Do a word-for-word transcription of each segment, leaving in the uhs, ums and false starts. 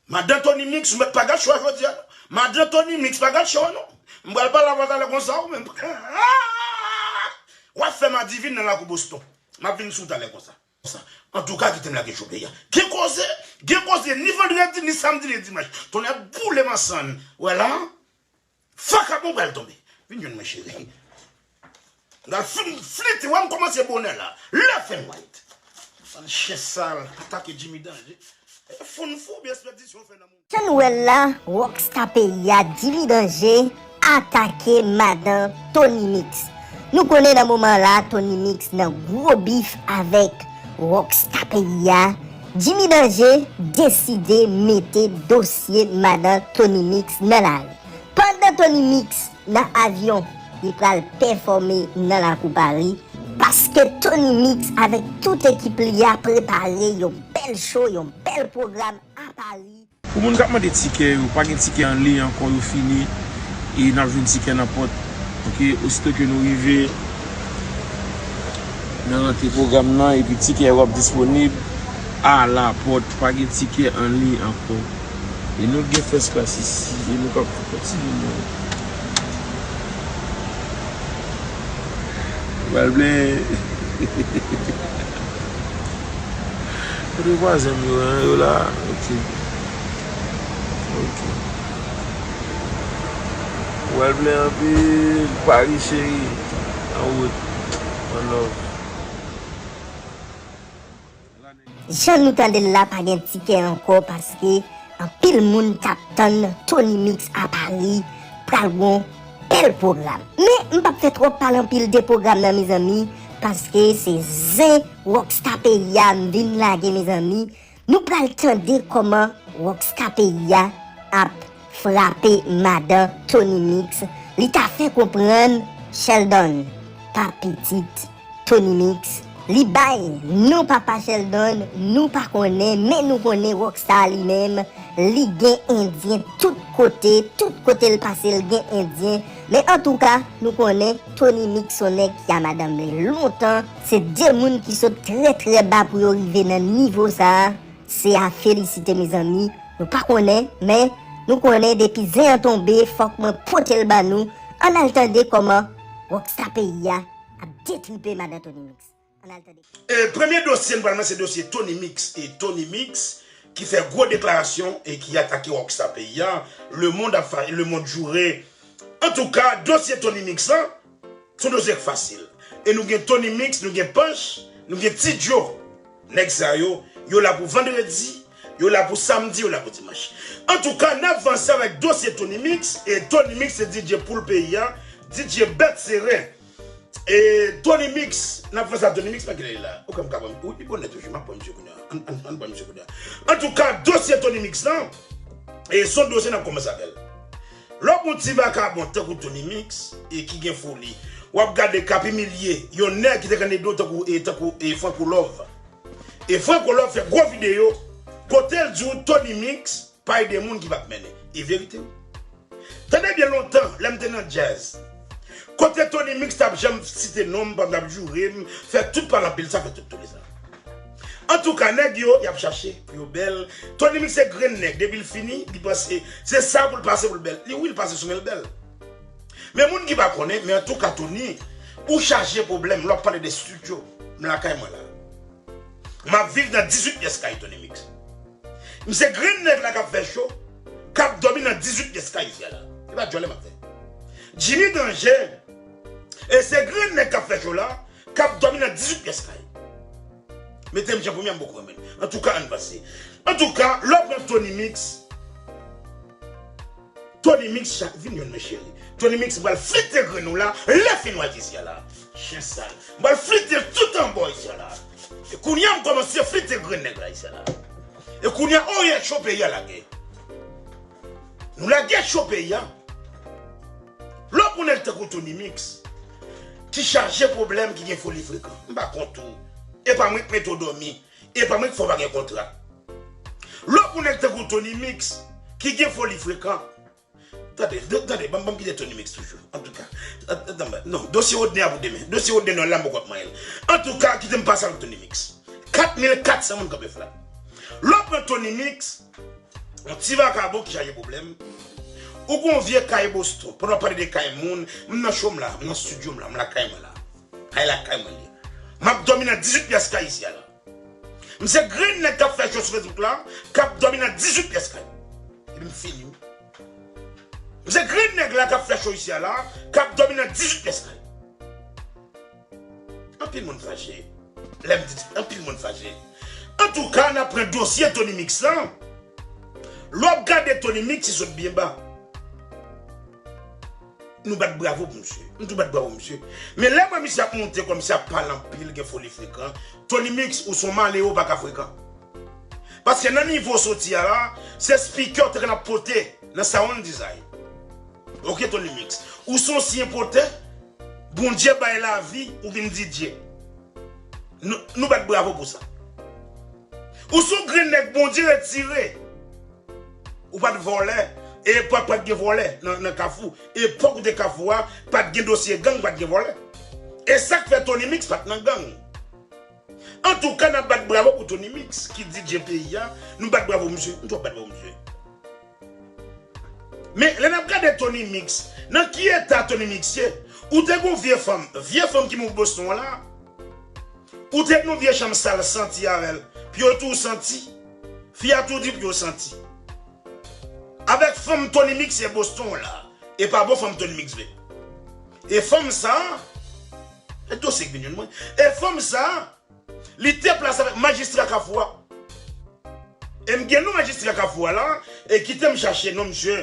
Madan Tony Mix, ou mèt pa gad cho a jodi a. Madan Tony Mix, pa gad cho a non. M pral pale avè w talè konsa ou menm. W ap fè m adivin nan lakou Boston. M ap vin sou talè konsa. Antouka, kite m lage cho peyi a. Gen koze, gen koze, ni vandredi, ni samdi, ni dimanch. Tonnè boule m ansanm. Wè la, faka bon pral tonbe. Vin jwenn mwen, cheri. N al fin flite, wè m kòmanse bonè la. Left and right. Bann chen sal, atake Jimmy Danje. E foun fou, byen espedisyon fè nan moun. Jan nou wè l la, Rockstar peyi a, Jimmy Danje, atake madan Tony Mix. Nou konnen nan moman la, Tony Mix nan gwo bif avèk Rockstar peyi a. Jimmy Danje deside mete dosye madan Tony Mix nan lari. Pandan Tony Mix nan avyon, li pral pèfòme nan lakou Pari, paske Tony Mix avèk tout ekip li a prepare yon bèl cho, yon bèl pwogram a Pari. Pou moun k ap mande tikè yo, pa gen tikè an liy ankò, yo fini. E n ap jwenn tikè nan pòt. Oke, osito ke nou rive nan rantre pwogram nan, epi tikè yo ap disponib a la pòt, pa gen tikè an liy ankò. E nou gen first class isi, e nou k ap kontinye nou. Pral blen. Kote vwazen m yo, en, yo la? Oke. Oke. Pral blen anpil, Paris cheri. An wout. One love. Jan nou tande l la, pa gen tikè ankò paske anpil moun t ap tann Tony Mix a Pari pral gon bèl pwogram. Men m p ap fè twòp pale anpil de pwogram nan, mezanmi, paske se zen Rockstar peyi a m vin lage, mezanmi. Nou pral tande kòman Rockstar peyi a ap frape madan Tony Mix. Li ta fè konprann Sheldon pa pitit Tony Mix. Li bay non papa Sheldon, nou pa konnen, men nou konnen Rockstar li menm, li gen endyen tout kote, tout kote l pase l gen endyen. Men antouka, nou konnen Tony Mix se yon nèg ki a madanm li lontan. Se de moun ki sot trè, trè ba pou yo rive nan nivo sa a. Se a felisite, mezanmi. Nou pa konnen, men nou konnen depi zen an tonbe, fòk mwen pote l ba nou. Ann al tande kòman Rockstar peyi a ap detripe madan Tony Mix. Ann al tande. E premye dosye n pral nan se dosye Tony Mix. E Tony Mix ki fè gwo deklarasyon e ki atake Rockstar peyi a. Lemonn ap fa-, lemonn joure. Antouka, dosye Tony Mix lan, se yon dosye k fasil. E nou gen Tony Mix, nou gen Panch, nou gen Ti Djo. Nèg sa yo, yo la pou vandredi, yo la pou samdi, yo la pou dimanch. Antouka, n ap vanse avèk dosye Tony Mix, e Tony Mix se D J poul peyi a, D J bèt sere. E Tony Mix, n ap vanse a Tony Mix, pa kilè li la. Oke, m ka pran, wi, li bonè toujou, m ap pran misye kounye a. Ann, ann, ann pran misye kounye a. Antouka, dosye Tony Mix lan, e se yon dosye n ap kòmanse avè l. Lè w gon ti vakabon tankou Tony Mix, e ki gen foli, w ap gade k ap imilye yon nèg ki te konn ede w tankou, e tankou, e Franco Love. E Franco Love fè gwo videyo, kote l di w Tony Mix pa ede moun ki p ap mennen. E verite wi. Tande byen lontan, lè m te nan djaz. Kote Tony Mix t ap janm site non m, pa t ap joure m, fè tout pale anpil, sa fè tout toule sa. Antouka, nèg yo, y ap chache pou yo bèl. Tony Mix se grenn nèg, depi l fini, li panse se sa pou l pase pou l bèl. Li wi, l pase sou men l bèl. Men moun ki pa konnen, men antouka, Tony, ou chaje pwoblèm, lè w ap pale de studio, m lakay mwen la. M ap viv nan dizuit pyès kay Tony Mix. M se grenn nèg la k ap fè cho, k ap dòmi nan dizuit pyès kay isi a la. E pa djòlè m ap fè. Jimmy Danje, e se grenn nèg k ap fè cho la, k ap dòmi nan dizuit pyès kay. Mete m jan premye a, m poko renmen l. Antouka, ann vanse. Antouka, lè w pran Tony Mix, Tony Mix, cha-, vin jwenn mwen, cheri. Tony Mix pral flite grenn ou la, left and right isi a la. Chen sal. M pral flite tout anba w isi a la. E kounye a, m kòmanse flite grenn nèg la isi a la. E kounye a, o, e cho peyi a lage. Nou lage cho peyi a. Lè w pran nèg tankou Tony Mix, ki chaje pwoblèm, ki gen foli frekan. M pa kont ou. E pa mwen k mete w dòmi. E pa mwen k fè w pa gen kontra. Lè w pran nèg tankou Tony Mix, ki gen foli frekan. Tande, tande, tande, ban m, ban m kite Tony Mix toujou. Antouka, non, dosye Rodney a pou demen. Dosye Rodney non la m poko ap manyen l. Antouka, kite m pase avèk Tony Mix. Kat mil kat san moun kanpe flat. Lè w pran Tony Mix, Yon ti vakabon ki chaje pwoblèm. Ou gon vye kay Boston. Pandan w pale de kay moun, m nan cho m la, m nan estidyo m la, m lakay mwen la. Kay lakay mwen li. M ap dòmi nan dizuit pyès kay isi a la. M se grenn nèg k ap fè cho sou Facebook la, k ap dòmi nan dizuit pyès kay. Epi m fini wi. M se grenn nèg la k ap fè cho isi a la, k ap dòmi nan dizuit pyès kay. Anpil moun fache. Lè m di anpil moun fache. Antouka, n ap pran dosye Tony Mix lan. Lè w ap gade Tony Mix, li sot byen ba. Nou bat bravo pou misye. M tou bat bravo misye. Men lè m wè misye ap monte, kòm misye ap pale anpil, gen foli frekan. Tony Mix, ou se yon malere, ou pa ka frekan. Paske nan nivo w soti a la, se speaker w te konn ap pote nan sound design. Ok, Tony Mix. Ou se yon syen potè, Bondye bay lavi, ou vin D J. Nou, nou bat bravo pou sa. Ou se yon grenn nèg Bondye retire. Ou pa t vòlè. E epòk pa t gen vòlè nan, nan Kafou. Epòk ou te Kafou a, pa t gen dosye gang, pa t gen vòlè. E sa k fè Tony Mix pa t nan gang. Antouka, n ap bat bravo pou Tony Mix, ki D J peyi a. Nou bat bravo misye, nou twò bat bravo misye. Men, lè n ap gade Tony Mix, nan ki eta Tony Mix ye? Ou te gon vye fanm, vye fanm ki mouri Boston an la. Ou te nan vye chanm sal santi avè l. Pye w tou santi. Fi a tou di pye w santi. Avèk fanm Tony Mix e Boston la. E pa bon fanm Tony Mix vle. E fanm sa, e dosye k vin jwenn mwen. E fanm sa, li te plase avèk majistra Kafou a. E m gen non majistra Kafou a la, e kite m chache non misye.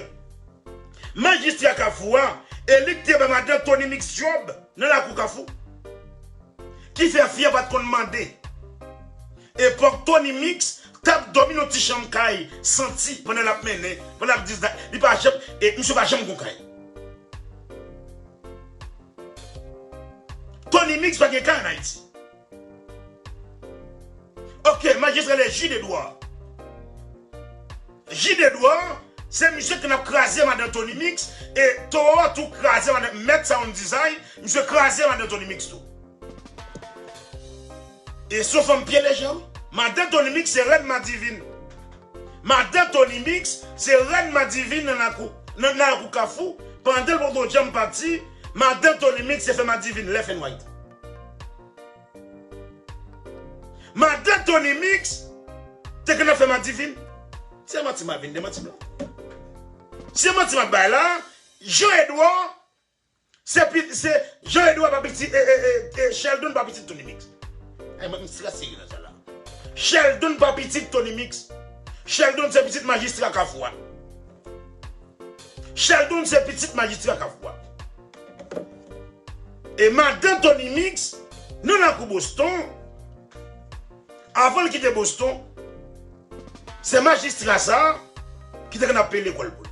Majistra Kafou a, e li k te bay madan Tony Mix djòb nan lakou Kafou. Ki fè fi a pa t konn mande. Epòk Tony Mix t ap dòmi nan ti chanm kay santi pandan l ap mennen, pandan l ap di li pa janm, e misye pa janm gon kay. Tony Mix pa gen kay ann Ayiti. Ok, majistra le Jude Edouard. Jude Edouard, se misye ki nan kraze madan Tony Mix, e Towo tou kraze madan, mèt sound design, misye kraze madan Tony Mix tou. E se yon fanm pye leje wi. Madan Tony Mix se rèn Madivin. Madan Tony Mix se rèn Madivin nan lakou, nan, nan lakou Kafou. Pandan l poko janm pati, madan Tony Mix se fè Madivin left and right. Madan Tony Mix te konn ap fè Madivin. Se manti m ap vin de manti m la. Se manti m ap bay la, Jean Edouard, se pi-, se Jean Edouard pa pitit, e, e, e, e, Sheldon pa pitit Tony Mix. Ay, mwen, m stra serye nan sa la. Sheldon pa pitit Tony Mix. Sheldon se pitit majistra Kafou a. Sheldon se pitit majistra Kafou a. E madan Tony Mix, nan lakou Boston, avan l kite Boston, se majistra sa ki te konn ap peye lekòl pou l.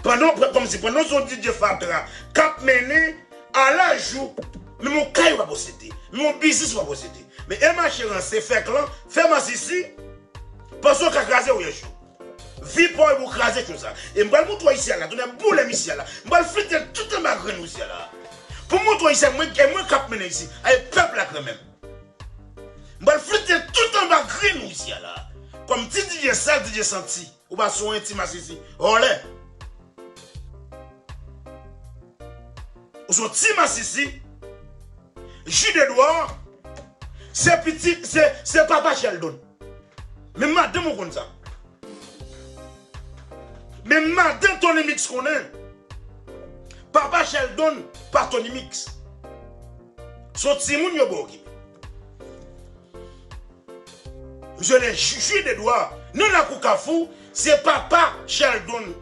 Pandan, kòmsi pandan se yon D J fatra k ap mennen, a laj ou, menm yon kay ou pa posede, menm yon biznis ou pa posede. Men e mache ranse, fè klan, fè masisi, panse w ka kraze w yè cho. Vi pa w pou kraze cho sa. E m pral montre w isi a la, tounen boule m isi a la. M pral flite tout anba grenn ou isi a la. Pou m montre w isi a, mwen, e mwen k ap mennen isi. A e pèp la k renmen m. M pral flite tout anba grenn ou isi a la. Kòm ti D J sal, D J santi. Ou pa sou yon ti masisi. Vòlè. Ou se yon ti masisi. Jude Edouard, se pitit, se, se papa Sheldon. Men madanm ou konn sa. Men madan Tony Mix konnen. Papa Sheldon pa Tony Mix. Se yon timoun yo ba okipe. Misye le Ju-, Jude Edouard, nan lakou Kafou, se papa Sheldon.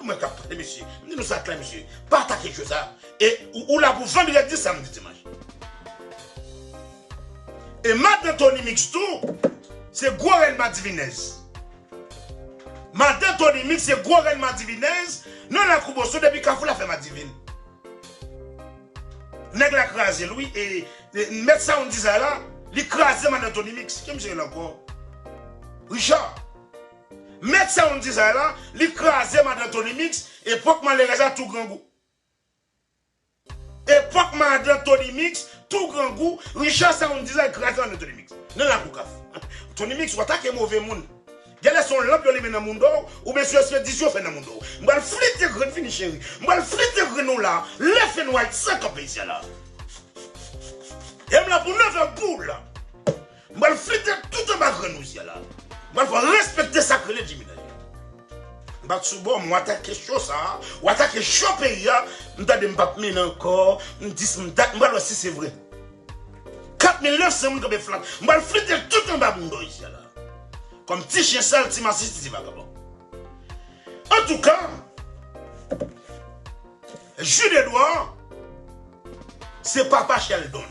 Mwen k ap pale, mesye. M di nou sa klè, mesye. Pa atake cho sa. E ou, ou la pou vandredi, samdi, dimanch. E madan Tony Mix tou, se gwo rèn madivinèz. Madan Tony Mix se gwo rèn madivinèz, nan lakou Boston depi Kafou la fè madivin. Nèg la kraze l wi, e, e mèt sound design la, li kraze madan Tony Mix. Ki misye rele ankò? Richard. Mèt sound design la, li kraze madan Tony Mix, epòk malerèz la tou grangou. Epòk madan Tony Mix, tou grangou, Richard sound design kraze madan Tony Mix. Nan lakou Kafou. Tony Mix, ou atake move moun. Genlè se yon lanp yo limen nan mouda w, oubyen se yon espedisyon yo fè nan mouda w. M pral flite grenn, fini cheri. M pral flite grenn ou la, left and right, san kanpe isi a la. E m la pou nèf è boul. M pral flite tout anba grenn ou isi a la. M pral fè w respekte sa k rele Jimmy Danje. M pa t sou bò, m w atake cho sa a, w atake cho peyi a, m tande m p ap mennen ankò, m di s- m dat, m pral wè si se vre. Kat mil nèf san moun kanpe flat. M pral flite tout anba bounda w isi a la. Kòm ti chen sal, ti masisi, ti vagabon. Antouka, Jude Edouard, se papa Sheldon.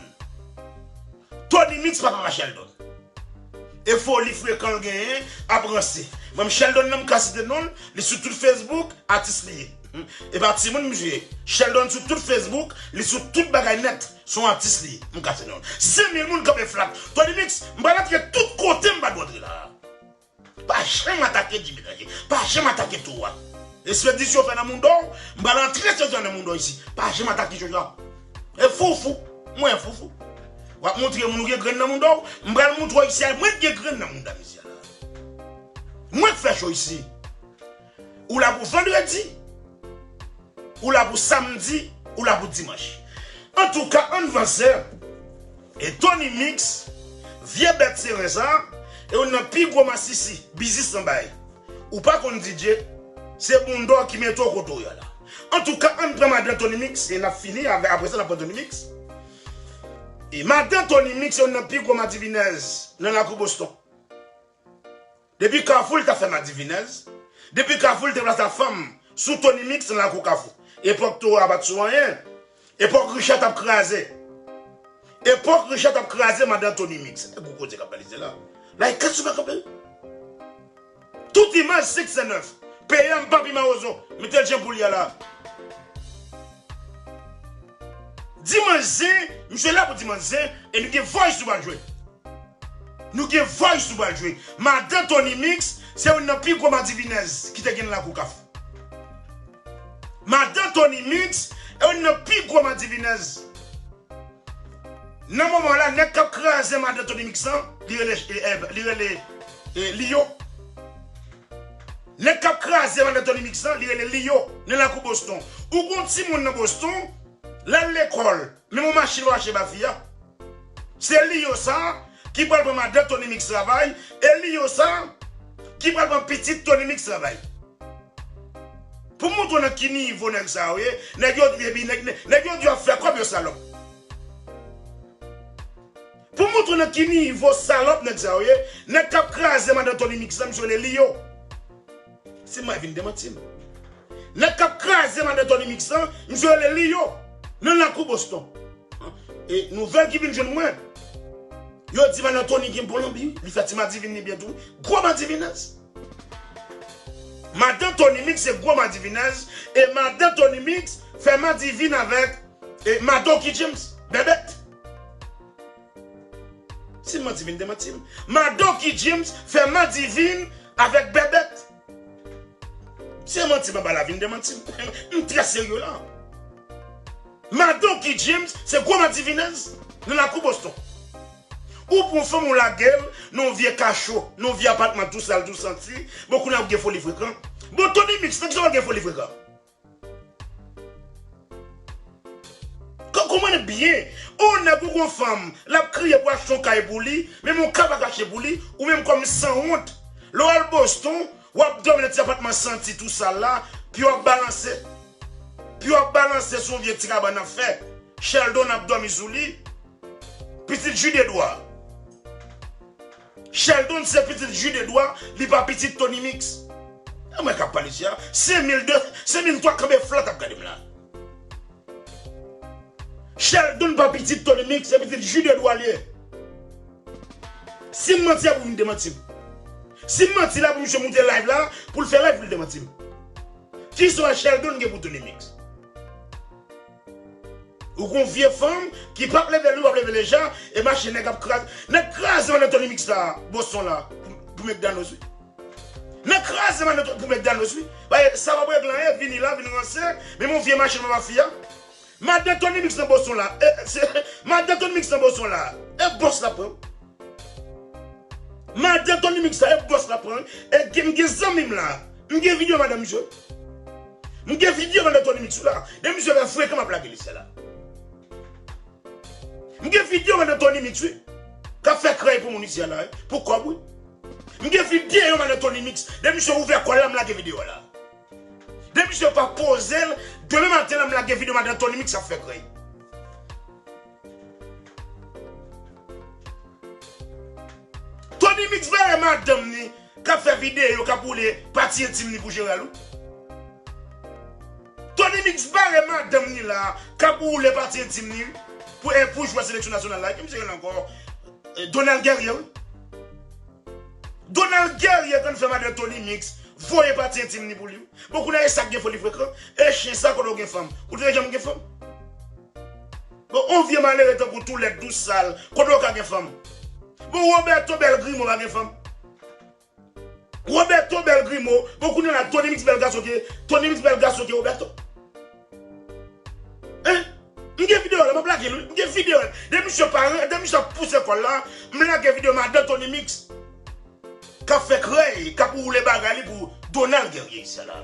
Tony Mix pa papa Sheldon. E foli frekan l genyen ap ranse. Mwen, Sheldon nan m ka site non l, li sou tout Facebook, atis li ye. Hmm. E pa timoun misye ye. Sheldon sou tout Facebook, li sou tout bagay nèt, se yon atis li ye. M ka site non l. Senk mil moun kanpe flat. Tony Mix, m pral antre tout kote m pa dwe antre la. Pa janm atake Jimmy Danje. Pa janm atake tou a. Espedisyon fè nan mouda w, m pral antre sezon nan mouda w isi. Pa janm atake Jojo. E foufou. Mwen foufou. W ap montre moun ou gen grenn nan mouda w. M pral montre w isi a. Mwen k gen grenn nan mouda m isi a la. Mwen k fè cho isi. Ou la pou vandredi. Ou la pou samdi. Ou la pou dimanch. Antouka, ann vanse. E Tony Mix, vye bèt seren sa, e youn nan pi gwo masisi biznis nan bay. Ou pa konn D J, se bounda w ki mete w kote w ye a la. Antouka, ann pran madan Tony Mix, e n ap fini avè, apre sa n ap pran Tony Mix. E madan Tony Mix, se youn nan pi gwo madivinèz nan lakou Boston. Depi Kafou, li t ap fè madivinèz. Depi Kafou, li te plase fanm sou Tony Mix nan lakou Kafou. Epòk Towa pa t sou anyen. Epòk Richard t ap kraze. Epòk Richard t ap kraze madan Tony Mix. E gwo koze k ap pale la. Like, kat sou pa kanpe. Tout imaj senk sèt nèf. P M Papi Mawozo. Mete l jan pou l ye a la. Dimanch zen, misye la pou dimanch zen, e nou gen voice nou pral jwe. Nou gen voice nou pral jwe. Madan Tony Mix, se youn nan pi gwo madivinèz ki te gen nan lakou Kafou. Madan Tony Mix, se youn nan pi gwo madivinèz. Nan moman la, nèg k ap kraze madan Tony Mix lan, li rele, e, e, li rele, e, Liyo. Nèg k ap kraze madan Tony Mix lan, li rele Liyo, nan lakou Boston. Ou gon timoun nan Boston, l al lekòl, menm yon machin pa achte ba fi a. Se Liyo sa ki pral pran madan Tony Mix travay, e Liyo sa ki pral pran pitit Tony Mix travay. Pou montre w nan ki nivo nèg sa yo ye, nèg yo, epi nèg, nèg yo di yo ap fè kòb, yo salòp. Pou montre w nan ki nivo salòp nèg sa yo ye, nèg k ap kraze madan Tony Mix lan, misye rele Liyo. Si mwen vin demanti m. Nèg k ap kraze madan Tony Mix lan, misye rele Liyo. Nan lakou Boston. E nouvèl ki vin jwenn mwen. Yo di madan Tony gen bon lanbi, li fè ti madivin li byen tou. Gwo madivinèz. Madan Tony Mix se gwo madivinèz, e madan Tony Mix fè madivin avèk, e, Madoki James, Bèbèt. Si m manti, vin demanti m. Madoki James fè madivin avèk Bèbèt. Si m manti, m anba la, vin demanti m. M trè serye la. Madoki James se gwo madivinèz nan lakou Boston. Ou pran fanm ou lage l nan yon vye kacho, nan yon vye apatman tou sal, tou santi. Bon, kounye a ou gen foli frekan. Bon, Tony Mix, nan kisa w gen foli frekan? K- konprann byen. On nèg ou gon fanm, l ap kriye pou achte yon kay pou li, menm yon kay pa ka achte pou li, ou menm kòm sanwont. Lè w al Boston, w ap dòmi nan ti apatman santi tou sal la, pye w ap balanse. Pye w ap balanse sou yon vye ti kabann an fè. Sheldon ap dòmi sou li. Pitit Jude Edouard. Sheldon se pitit Jude Edouard, li pa pitit Tony Mix. E mwen k ap pale isi a. Senk mil de, senk mil twa kanpe flat ap gade m la. Sheldon pa pitit Tony Mix, se pitit Jude Edouard li ye. Si m manti a pou vin demanti m. Si m manti la pou misye moute live la, pou l fè live pou l demanti m. Ki istwa Sheldon gen pou Tony Mix? Ou gon vye fanm ki p ap leve li, w ap leve li deja, e mache nèg ap kraze. Nèg kraze madan Tony Mix la, Boston la, pou, pou McDonald's, wi. Nèg kraze madan Tony pou McDonald's, wi. Paske sa w ap regle an ye, vini la, vin ranse, menm yon vye machin pa fi a. Madan Tony Mix nan Boston la, e, se, madan Tony Mix nan Boston la, e bòs la pran. Madan Tony Mix la, e bòs la pran. E gen, m gen zanmi m la. M gen videyo madan misye. M gen videyo madan Tony Mix la. De misye fè frekan m ap lage li sè la. M gen videyo madan Tony Mix, wi. K ap fè krèy pou moun isi a la, wi. Pou kòb, wi. M gen videyo madan Tony Mix. De misye ouvè kò l la, m lage videyo a la. De misye pa poze l, demen maten la, m lage videyo madan Tony Mix ap fè krèy. Tony Mix bare madanm ni k ap fè videyo k ap woule pati entim ni pou Jeral, wi. Tony Mix bare madanm ni la k ap woule pati entim ni pou, eh, pou jwè seleksyon nasyonal la. Ki misye rele ankò? Eh, Donald Guerrier, wi. Donald Guerrier konn fè madan Tony Mix voye pati entim ni pou li, wi. Bon, kounye a e sa k gen foli frekan. E chen sa, kote w gen fanm? Ou te janm gen fanm? Bon, on vye malere tankou Toulèt, dous sal, kote w ka gen fanm? Bon, Roberto Bèl Grimo pa gen fanm? Roberto Bèl Grimo, bon, kounye a la, Tony Mix bèl gason ke, Tony Mix bèl gason ke Roberto. Hein? M gen videyo la, m ap lage l, wi. M gen videyo la. De misye pa, de misye ap pouse kò l la, m lage videyo madan Tony Mix k ap fè krèy, k ap woule bagay li pou Donald Guerrier sa la.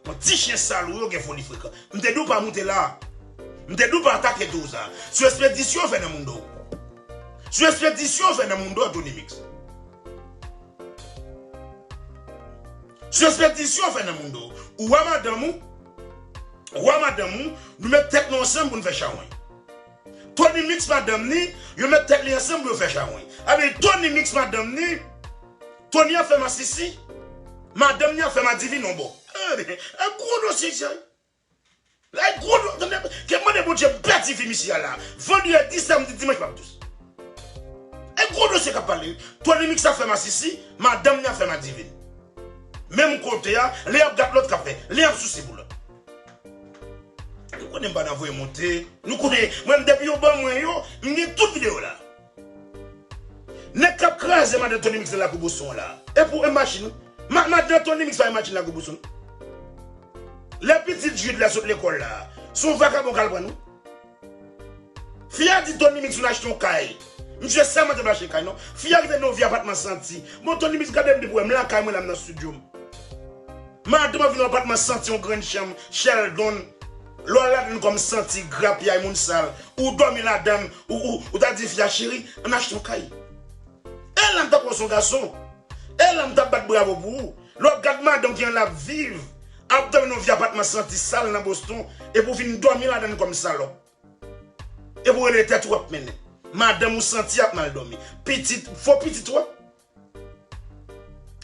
Yon ti chen sal ou yo gen foli frekan. M te di w pa moute la. M te di w pa atake tou sa. Sou ekspedisyon w fè nan moun do. Sou ekspedisyon w fè nan moun do, Tony Mix. Sou ekspedisyon w fè nan moun do. Ou a madanm ou. Ou a madanm ou. Nou met tèt nou ansanm pou n fè chawony. Tony Mix madanm ni, yo met tèt li ansanm pou yo fè chawony. Sa vle di Tony Mix madanm ni, Tony ap fè masisi, madanm ni ap fè madivin yon bò. E, e gwo dosye sa. E gwo do-, tande, ke mande Bondye m pèdi vi misye a la. Vandredi, samdi, dimanch, m ap dous. E gwo dosye k ap pale. Tony Mix ap fè masisi, madanm ni ap fè madivin. Menm kote a, lè y ap gad lòt k ap fè, lè y ap souse pou lòt. Nou konnen m pa nan voye monte. Nou konnen, mwen, depi yo ban mwen yo, m gen tout videyo la. Nèg k ap kraze madan Tony Mix nan lakou Boston la. E pou e machin, ma-, madan Tony Mix pa e machin lakou Boston. Lè pitit Jude la sot lekòl la, se yon vakabon k al pran nou. Fi a di Tony Mix vin achte yon kay. Misye sèlman te vle achte kay, non. Fi a kite nan yon vye apatman santi. Bon, Tony Mix gade m depi w wè m lakay mwen la, m nan estidyo m. Madanm an vin yon apatman santi, yon grann chanm, Sheldon. Lè w al ladann kòm santi, grapyay, moun sal, ou dòmi ladann, ou, ou, ou ta di fi a, cheri, ann achte yon kay. E la m t ap wè w se yon gason. E la m t ap bat bravo pou ou. Lè w ap gad madanm ki an l ap viv, ap dòmi nan yon vye apatman santi sal nan Boston, epi w vin dòmi ladann kòm salòp. Epi w rele tèt ou ap mennen. Madanm ou santi ap mal dòmi. Pitit, fo pitit ou a.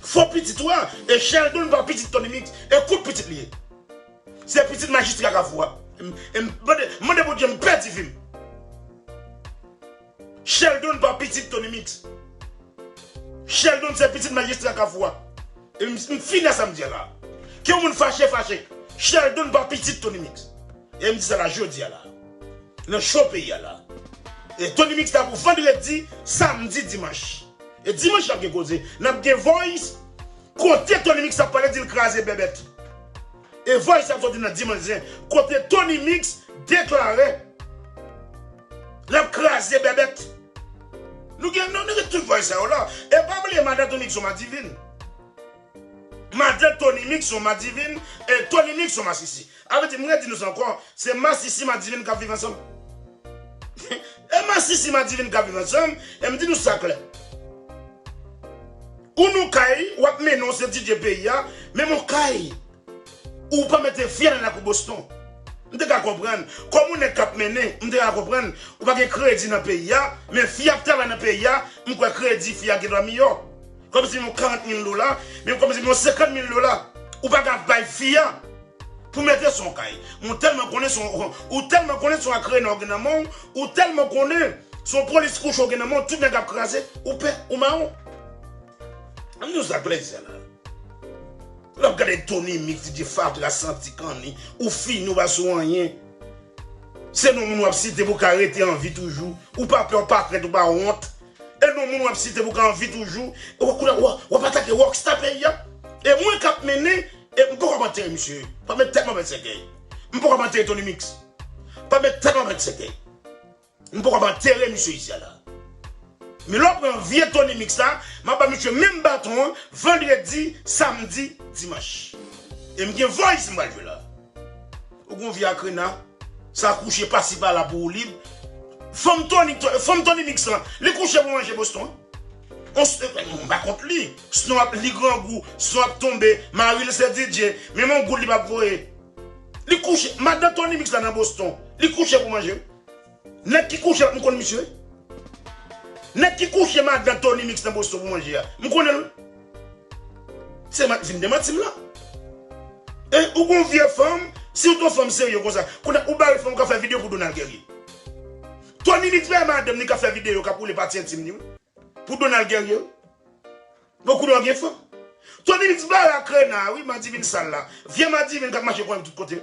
Fo pitit ou a. E Sheldon pa pitit Tony Mix. E kout pitit li ye. Se pitit majistra Kafou a. M, m, mande, mande Bondye m pèdi vi m. Sheldon pa pitit Tony Mix. Sheldon se pitit majistra Kafou a. E m, m fini a sa m di a la. Ke yon moun fache, fache. Sheldon pa pitit Tony Mix. E m di sa la jodi a la. Nan cho peyi a la. E Tony Mix la pou vandredi, samdi, dimanch. E dimanch n ap gen koze. N ap gen voice. Kote Tony Mix ap pale, di l kraze bèbèt. E voice ap soti nan dimanch zen. Kote Tony Mix deklare l ap kraze bèbèt. Nou gen, nou, nou gen tout voice sa yo la. E pa bliye madan Tony Mix se yon madivin. Madan Tony Mix se yon madivin. E Tony Mix se yon masisi. A vle di, m redi nou sa ankò, se masisi madivin k ap viv ansanm. E masisi madivin k ap viv ansanm, e m di nou sa klè. Ou nan kay, w ap mennen w se D J peyi a, menm yon kay, ou pa mete fi a nan lakou Boston. M te ka konprann. Kòm yon nèg k ap mennen, m te ka konprann. Ou pa gen kredi nan peyi a, men fi a ap travay nan peyi a, m kwè kredi fi a gen dwa miyò. Kòmsi m yon karant mil dola, men kòmsi m yon senkant mil dola. Ou pa ka bay fi a pou mete sou yon kay. Ou tèlman konnen se yon, ou tèlman konnen se yon akrenan ou gen nan men w, ou tèlman konnen se yon polis kouche ou gen nan men w, tout nèg ap kraze, ou pè, ou mawon. Ann di w sa klè, sa la. Lè w ap gade Tony Mix, D J Fatra, Santi Kanni, ou fini, ou pa sou anyen. Se non moun w ap site pou w ka rete an vi toujou. Ou pa pè, ou pa krent, ou pa wont. E non moun w ap site pou w ka an vi toujou. E w, w, w, w ap atake rockstar peyi a. E mwen k ap mennen, e m poko ap antere misye. Pa met tèt mwen avèk sèkèy. M poko ap antere Tony Mix. Pa met tèt mwen avèk sèkèy. M poko ap antere misye isi a la. Men lè w pran vye Tony Mix la, m ap ba misye menm baton an, vandredi, samdi, dimanch. E m gen voice m pral jwe la. Ou gon vye akrena, sa kouche pasi pala pou ou lib. Fanm Tony, fanm Tony Mix lan, li kouche pou manje Boston. On s-, m pa kont li. Snon ap, li grangou, snon ap tonbe, mari l se D J, menm on goud li p ap voye. Li kouche, madan Tony Mix la nan Boston, li kouche pou manje. Nèg ki kouche, m konn misye. Nèg ki kouche madan Tony Mix nan Boston pou manje a, m konnen l. Se ma-, vin demanti m la. E ou gon vye fanm, si w t on fanm serye konsa, kounye a ou bare fanm ou ka fè videyo pou Donald Guerrier. Tony Mix bare madanm ni k ap fè videyo k ap woule pati entim ni wi. Pou Donald Guerrier wi. Bon kounye a w gen fanm. Tony Mix bare akrena wi, madivin sal la. Vye madivin k ap mache konnen tout kote.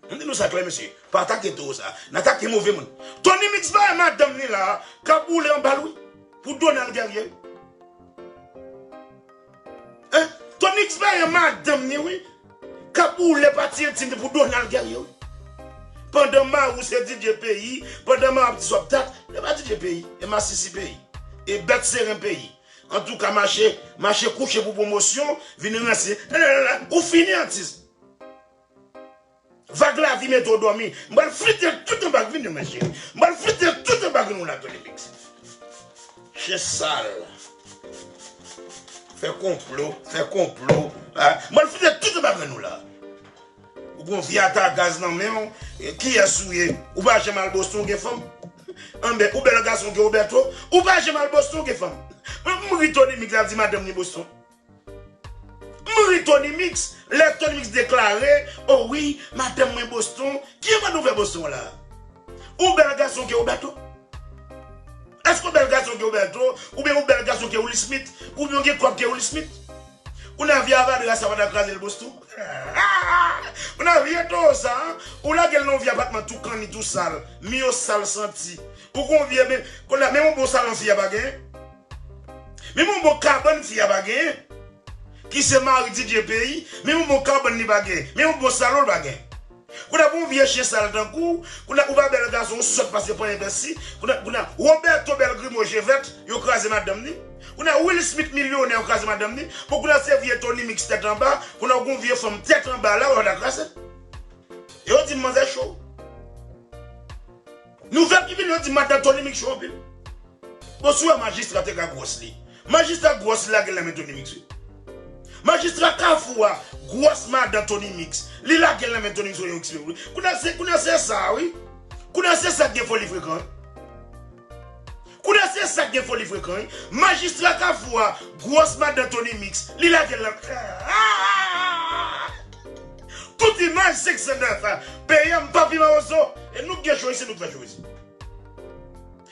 M di nou sa klè mesye, pa atake towo sa, n atake move moun. Tony Mix bay madanm ni la, k ap boule anba l wi, pou Donald Guerrier wi. Hein? Tony Mix bay madanm ni wi, k ap boule pati entim li pou Donald Guerrier wi. Pandan mari w se D J peyi, pandan mari w ap di sa w ap dat, e pa D J peyi, e masisi peyi, e bèt seren peyi. Antouka mache, mache kouche pou pwomosyon, vin ranse, ou fini atis. Vag lavi mete w dòmi. M pral flite tout anba grenn ou, mesye. M pral flite tout anba grenn ou la, Tony Mix. Chen sal. Fè konplo, fè konplo. Ah, m pral flite tout anba grenn ou la. Ou gon vye ata gaz nan men w. E kiyès ou ye? Ou pa janm al Boston, ou gen fanm? Anben, ou bèl gason ke Roberto. Ou pa janm al Boston, ou gen fanm? M ri Tony Mix ap di madanm ni Boston. M ri Tony Mix, lè Tony Mix deklare, o wi, madanm mwen Boston, ki mande w fè Boston la? Ou bèl gason ke Roberto? Èske w bèl gason ke Roberto? Oubyen ou bèl gason ke Will Smith? Oubyen w gen kòb ke Will Smith? Ou nan vye avadra sa pa ta kraze l Boston? Ou nan vye towo sa, ou lage l nan yon vye apatman tou kanni, tou sal, mi yo sal santi. Ou gon vye, men, kounye a, menm yon bon salon fi a pa genyen. Menm yon bon kabann fi a pa genyen, ki se mari D J peyi, menm yon bon kabann li pa genyen, menm yon bon salon l pa genyen. Kounye a pou yon vye chen sal tankou w, kounye a ou pa bèl gason, ou sòt pase panyen pèsi, kounye a, kounye a, Roberto bèl grimo je vèt, yo kraze madanm ni. Kounye a Will Smith milyonè, yo kraze madanm ni. Bon, kounye a se vye Tony Mix tèt anba, kounye a ou gon vye fanm tèt anba la, ou pa ta kraze. E yo di m manzè cho. Nouvèl ki vini, yo di madan Tony Mix cho anpil. Bon, si w wè majistra te ka gwòs li. Majistra gwòs li lage l nan men Tony Mix wi. Majistra Kafou a gwòs madan Tony Mix. Li lage l nan men Tony Mix wi. Kounye a se, kounye a se sa wi. Kounye a se sa k gen foli frekan wi. Kounye a se sa k gen foli frekan wi. Majistra Kafou a gwòs madan Tony Mix. Li lage l nan. Tout imaj senk san nèf a. Peyi a m papi mawozo. E nou k gen cho isi, nou k fè cho isi.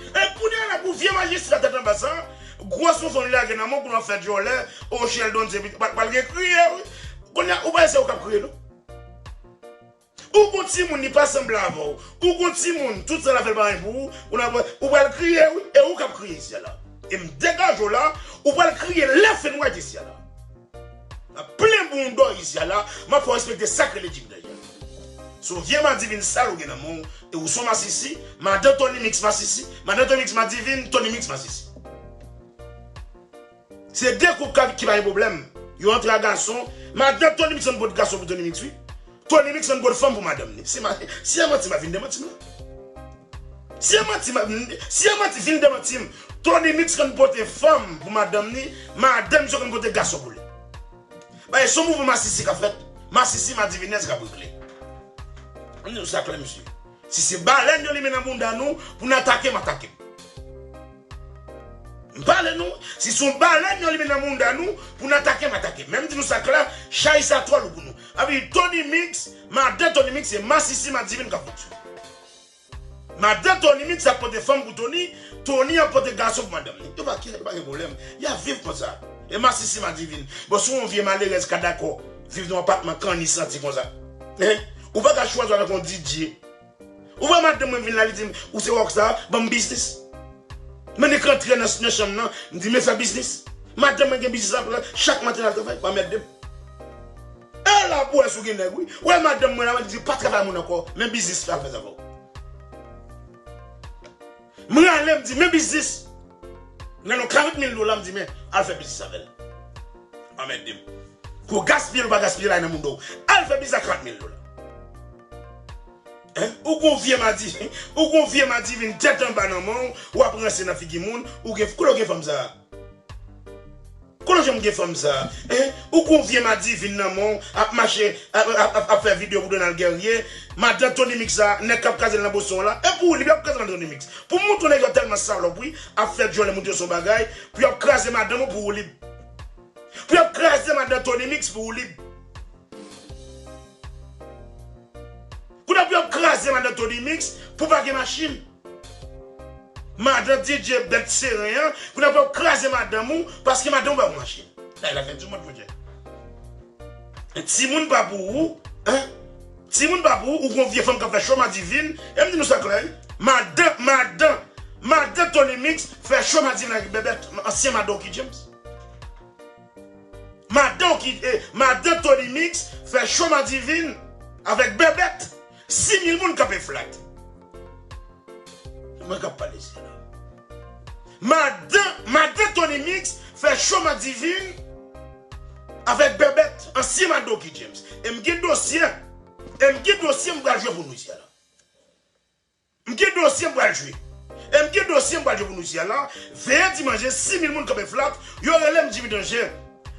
E kounye a la pou vye majistra tèt anba sa, gwòs yon fanm li lage nan men w pou n ap fè djòlè, o Sheldon se pitit, pral, pral gen kriye wi. Kounye a, ou pa wè se ou k ap kriye non. Ou gon timoun li pa sanble avè w. Ou gon timoun, tout sa l ap fè l pa anyen pou ou, ou nan, ou pral kriye wi, e ou k ap kriye isi a la. E m degaje w la, ou pral kriye left and right isi a la. Nan plen bouda w isi a la, m ap fè w respekte sa k rele djigdaj la. Se yon vye madivin sal ou gen nan men w, e ou se yon masisi, madan Tony Mix masisi, madan Tony Mix madivin, Tony Mix masisi. Se de koup ka, ki pa gen pwoblèm. Yo antre a gason, madan Tony Mix konn pot gason pou Tony Mix wi. Tony Mix konn pot fanm pou madanm ni. Si ma, si e manti, ma vin demanti m la. Si e manti, ma, si e manti, vin demanti m. Tony Mix konn pote fanm pou madanm ni, madanm misye konn pote gason pou li. Bagay se yon mouvman masisi k ap fèt. Masisi madivinèz k ap regle. M di nou sa klè, mesye. Si se balèn yo limen nan bounda nou, pou n atake m, atake m. M pale nou, si se yon balèn yo limen nan bounda nou, pou n atake m, atake m. Men m di nou sa klè, chay sa twò lou pou nou. Epi Tony Mix, madan Tony Mix, se masisi madivin k ap fonksyone. Madan Tony Mix ap pote fanm pou Tony, Tony ap pote gason pou madanm ni. Yo pa gen, yo pa gen pwoblèm. Y ap viv konsa. E masisi madivin. Bon, si w yon vye malerèz ka dakò viv nan yon apatman kanni santi konsa. Hein? Ou pa ka chwazi w avèk yon D J. Ou wè madanm mwen vin la, li di m, ou se rockstar, ban m biznis. Mwen nik rantre nan, nan chanm nan, m di, men fè biznis. Madanm mwen gen biznis la, chak maten l al travay, pa mèt de m. E la pou wè si w gen nèg wi. Wè madanm mwen la, mwen di pa travay moun ankò, men biznis la fè sa pou ou. M rale, m di men biznis. M gade yon karant mil dola, m di, men, al fè biznis avè l. Anmède m. Ke w gaspiye l ou pa gaspiye l, al nan moun do. Al fè biznis a karant mil dola. Hein? Ou gon vye madiv, ou gon vye madivin tèt anba nan men w, w ap ranse nan figi moun, ou gen, kote w gen fanm sa a? Kote w janm gen fanm sa a? Hein? Ou gon vye madivin nan men w, ap mache, ap, ap, ap, ap fè videyo pou Donald Guerrier, madan Tony Mix sa a, nèg k ap kraze l nan Boston la, e pou ou li ap kraze madan Tony Mix. Pou m montre w nèg yo tèlman salòp, wi, ap fè dyòlè montre yo se yon bagay, pou y ap kraze madanm ou pou ou lib. Pou y ap kraze madan Tony Mix pou ou lib. Kounye a pou y ap kraze madan Tony Mix pou pa gen machin. Madan D J Bèt Seren an, kounye a pou y ap kraze madanm ou paske madanm ou pa gen machin. Sa e lafen di mond, monchè. Timoun pa pou ou, hein? Timoun pa pou ou, ou gon vye fanm k ap fè cho madivin, e m di nou sa klè, wi. Madan, madan, madan Tony Mix fè cho madivin avèk Bèbèt, ansyen madan Oky James. Madan Oky, eh, madan Tony Mix fè cho madivin avèk Bèbèt. Sis mil moun kanpe flat. Mwen k ap pale isit la. Madan, madan Tony Mix fè cho madivin avèk Bèbèt, ansyen madan Oky James. E m gen dosye, e m gen dosye m pral jwe pou nou isit la. M gen dosye m pral jwe. E m gen dosye m pral jwe pou nou isit la. Veye dimanche, sis mil moun kanpe flat, yo rele m Jimmy Danger.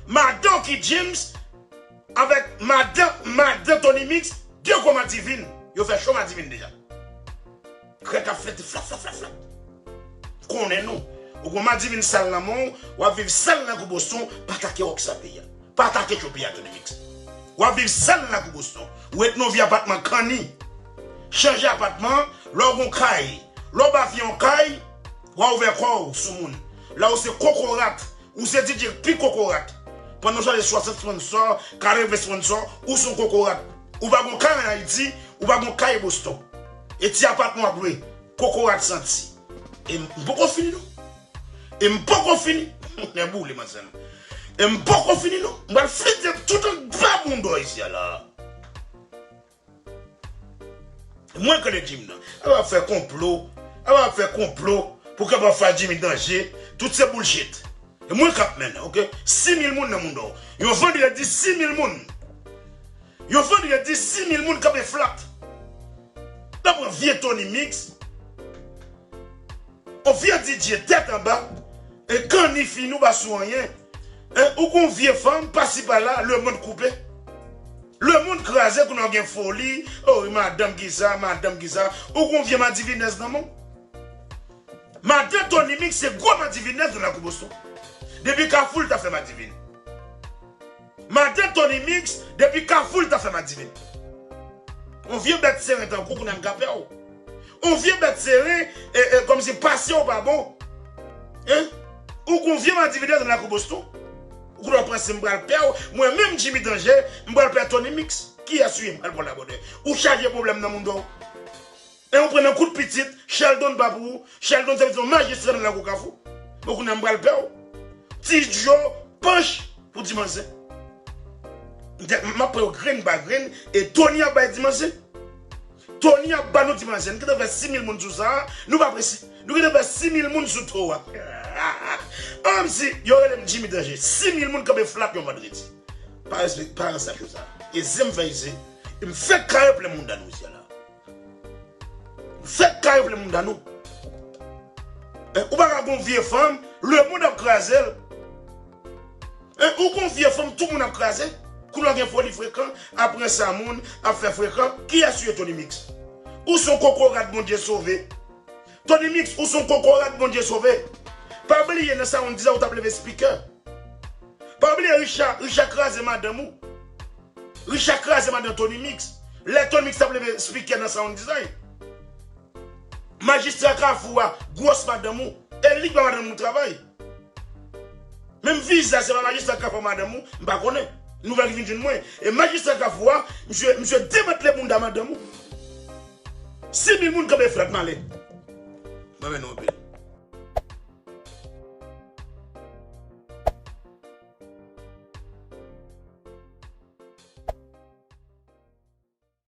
Madan Oky James avèk madan, madan Tony Mix, de gwo madivin. Yo fè cho madivin deja. Krèk ap flète flat, flat, flat, flat. Konnen nou. Ou gon madivin sal nan men w, w ap viv sal nan kou Boston, pa atake Rockstar peyi a. Pa atake cho peyi a, Tony Mix. W ap viv sal nan kou Boston. Ou ret nan vye apatman kanni. Chanje apatman, lè w gon kay. Lè w bafye yon kay, w a ouvè kò w sou moun. Lè w se kokorat, ou se D J pi kokorat. Pandan w chaje swasant sponsò, katreven sponsò, ou se yon kokorat. Ou pa gon kay ann Ayiti, ou pa gon kay Boston. E ti apatman w ap lwe, kokorat santi. E m, m poko fini non. E m poko fini. Nèboule, manzè. E m poko fini non. M pral flite tout anba bouda w isi a la. Mwen konnen Jimmy nan. Ap ap fè konplo. Ap ap fè konplo pou kapab fè Jimmy Danger. Tout se bullshit. E mwen k ap mennen, oke? Sis mil moun nan mouda w. Yon vandredi, sis mil moun. Yon vandredi, sis mil moun kanpe flat. Nan pran vye Tony Mix. On vye D J tèt anba. E kanni fini ou pa sou anyen. E ou gon vye fanm, pasi pala, lemonn koupe. Lemonn kraze, kounye a w gen foli. O, madanm kisa, madanm kisa. Ou gon vye madivinèz nan men w. Madan Tony Mix se gwo madivinèz nan lakou Boston. Depi Kafou l ta fè madivin. Madan Tony Mix, depi Kafou l ta fè madivin. On vye bèt seren tankou kounye a m ka pè w. On vye bèt seren, e, e, kòmsi pasyan w pa bon. Hein? Ou gon vye madivinèz nan lakou Boston. Ou kounye a w panse m pral pè w. Mwen menm Jimmy Danger, m pral pè Tony Mix. Kiyès ou ye m pral pran labòdè? Ou chaje pwoblèm nan mouda w. E ou pran nan kout pitit, Sheldon pa pou ou. Sheldon se yon majistra nan lakou Kafou. Bon, kounye a m pral pè w. Ti Djo, panch pou Dimanche. M te, m ap pran yo grenn pa grenn, e Tony ap bay Dimanche. Tony ap ba nou Dimanche. Nou gentan fè sis mil moun sou sa a. Nou pa presi. Nou gentan fè sis mil moun sou to a. An m si, yo rele m Jimmy Danger. Sis mil moun kanpe flat yon vandredi. Pa respè, pa respè cho sa. E zen m fè isit. E m fèk kare plen moun dan nou isit la. Fèk kare plen moun dan nou. Hein, ou pa ka gon vye fanm, lemonn ap kraze l. Hein, ou gon vye fanm, tout moun ap kraze. Kounye a gen foli frekan, ap ranse a moun, ap fè frekan. Kiyès ou ye, Tony Mix? Ou se yon kokorat Bondye sove. Tony Mix, ou se yon kokorat Bondye sove. Pa bliye nan sound design ou t ap leve speaker. Pa bliye Richard, Richard kraze madanm ou. Richard kraze madanm Tony Mix. Lè Tony Mix t ap leve speaker nan sound design. Majistra Kafou a, gwòs madanm ou. E li k ba madanm ou travay. Menm vizaj se pa majistra Kafou a madanm ou, m pa konnen. Nouvèl ki vin jwenn mwen. E majistra Kafou a, misye, misye demantle bounda madanm ou. Sis mil moun kanpe flat m ale. Mwen mennen w anpil.